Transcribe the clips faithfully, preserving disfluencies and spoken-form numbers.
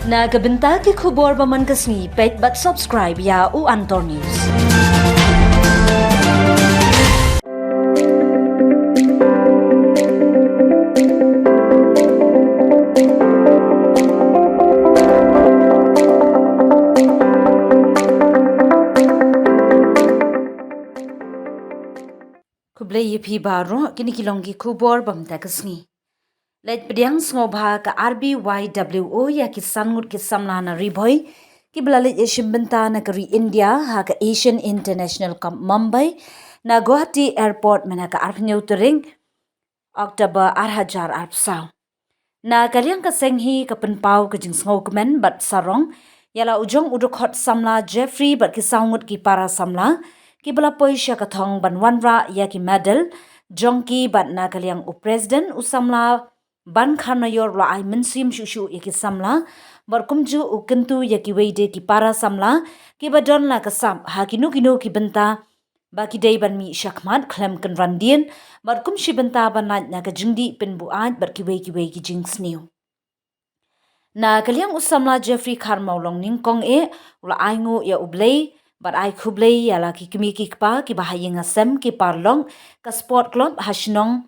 Na ka bynta ki khubor ba man ka sngi, peit bad subscribe ïa U Antor News. Khublei ïa phi baroh, kine ki long ki khubor ba mynta ka sngi. Leit pdiang. Sngewbha ka R B Y W O ïa ki san ngut ki samla na Ri Bhoi kiba la leit ïashim bynta na ka ri India ha ka Asian International Cup Mumbai na Guwahati Airport mynta ka arphew tarik October ar hajar arphew saw. Na ka liang ka seng hi ka pynpaw ka jingsngewkmen bad sarong ïa la u jong u dkhot samla Jeffrey bad ki saw ngut ki para samla kiba la poi sha ka thong ban wanrah ïa ki medal jong ki, bad na ka liang u president u samla Ban Kharnaior u la ai mynsiem shuh shuh ïa ki samla bad kumjuh u kyntu ïa kiwei de ki para samla kiba don la ka sap ha kino kino ki bynta ba ki dei ban mih shakhmat khlem kynran dien bad kum shi bynta ban lait na ka jingdih pynbuaid bad kiwei kiwei ki jingsniew. Na ka liang u samla Jeffrey Kharmawlong Nyngkong eh u la ai nguh ïa U Blei bad ai khublei ïa la ki kmie ki kpa kiba ha ïing ha sem, ki paralok, ka sport club ha shnong,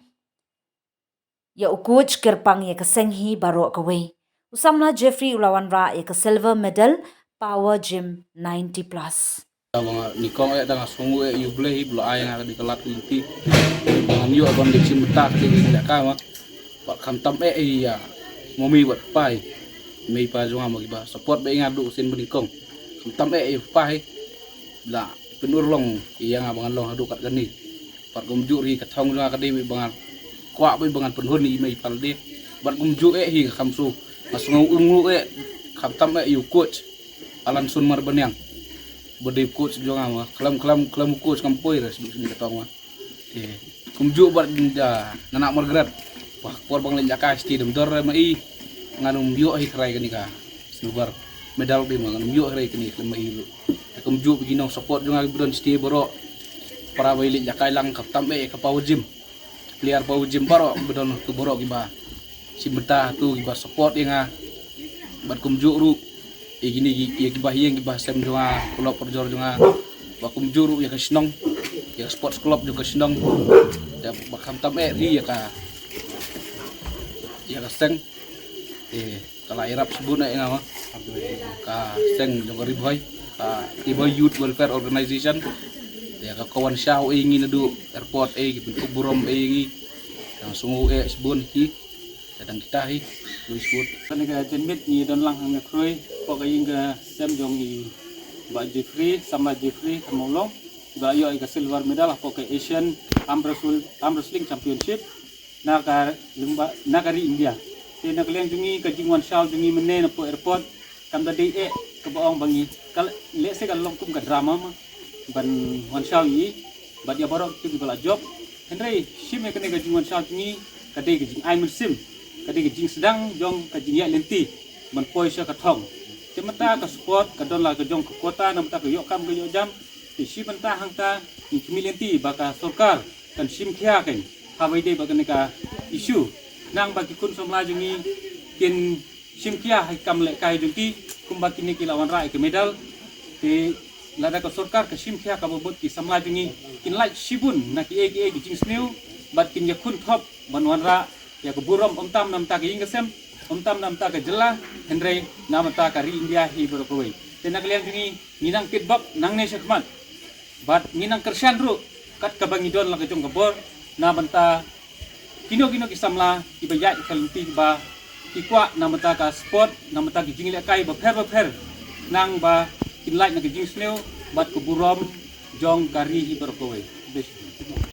ïa u coach kyrpang ïa ka seng hi baroh kawei. U samla Jeffrey u la wanrah ïa ka silver medal Power Gym ninety plus. Ba nga nyngkong eh, da nga sngewnguh eh ïa U Blei hi ba u la ai nga kane ka lad ka lynti ba ngan ïoh ban leit shim bynta ha kane ka jingïalehkai ma. Bad khamtam eh ïa mummy bad papa, mei pa jong nga ma kiba support bad ïa nga haduh sien ba nyngkong. Khamtam eh ïa papa hi ba la pynurlong ïa nga ba ngan long haduh katkane. Bad kumjuh ruh hi ka thong jong nga ka dei beit ba ngan kwah beit ba ngan pynhun ïa i mei i pa lade. Bad kumjuh eh hi ka kham shu, nga sngewnguh eh khamtam eh ïa u coach Alanson Marbaniang ba dei coach jong nga ma. Khlem, khlem, khlem u coach ngam poi re sdang sdang ka thong ma. Te kumjuh bad, ah, Nana Margaret. Wah, por ba nga leit ïalehkai shatei dum dor re ma i, ngan ym ïoh hi trai kane ka silver medal, dei ma ngan ym ïoh hi trai kane khlem ma i ruh. Te kumjuh bad ki nong support jong nga kiba don shatei baroh. Para ba ïaleit ïalehkai lang, khamtam eh ka Power Gym, player Power Gym baroh ba don hato baroh kiba shim bynta hato kiba support ïa nga. Bad kumjuh ruh ïa kine ki, ïa kiba ha ïing kiba ha sem jong nga, paralok parajor jong nga. Bad kumjuh ruh ïa ka shnong, ïa ka sports club jong ka shnong. Te bad khamtam eh ruh ïa ka, ïa ka seng. Eh, ka la ïarap shibun eh ïa nga ma. Ka seng jong ka Ri Bhoi, ka Ri Bhoi Youth Welfare Organization. Ïa ka, ka wan shaw eh ïa ngi naduh airport eh, ki pynkup burom eh ïa ngi. Ka sngewnguh eh shibun hi. Ka dang kita hi, Louis Wood. Kane ka janmiet ngi don lang hangne khrui hapoh ka ïing ka sem jong i Bah Jeffrey, samla Jeffrey Kharmawlong, ba ïoh ïa ka silver medal hapoh ka Asian Arm Wrestle-, Arm Wrestling Championship na ka lyngba, na ka ri India. Te na ka liang jong ngi, ka jingwan shaw jong ngi mynne napoh airport kam da dei eh kaba ong ba ngi, ka leh, lehse ka long kum ka drama ma ban wan shaw ïa i bad ïa baroh kito kiba la jop. Hynrei shim ïa kane ka jingwan shaw jong ngi ka dei ka jingai mynsiem, ka dei ka jingsdang jong ka jingïaid lynti ban poi sha ka thong. Te mynta ka sport ka don la ka jong ka quota, na mynta ka ïoh kam ka ïoh jam. Te shi bynta hangta ngi khmih lynti ba ka sorkar kan shim khia kein ha ba ïadei bad kane ka issue, khnang ba ki khun samla jong ngi kin shim khia ha ki kam lehkai jong ki, kumba kine ki la wanrah ïa ka medal. Te lada ka sorkar ka shim khia ka ba mut ki samla jong ngi kin lait shibun na kiei kiei ki jingsniew bad kin ïakhun thop ban wanrah ïa ka burom, ym tam na bynta ka ïing ka sem, ym tam na bynta ka jylla, hynrei na bynta ka ri India hi baroh kawei. Te na ka liang jong ngi, ngi nang kitbok nangne shakhmat bad ngi nang kyrshan ruh kat kaba ngi don la ka jong ka bor na bynta kino kino ki samla kiba ïaid ka lynti ba ki kwah na bynta ka sport, na bynta ki jinglehkai bapher bapher, khnang ba kin lait na ka jingsniew bad ka burom jong ka ri hi baroh kawei.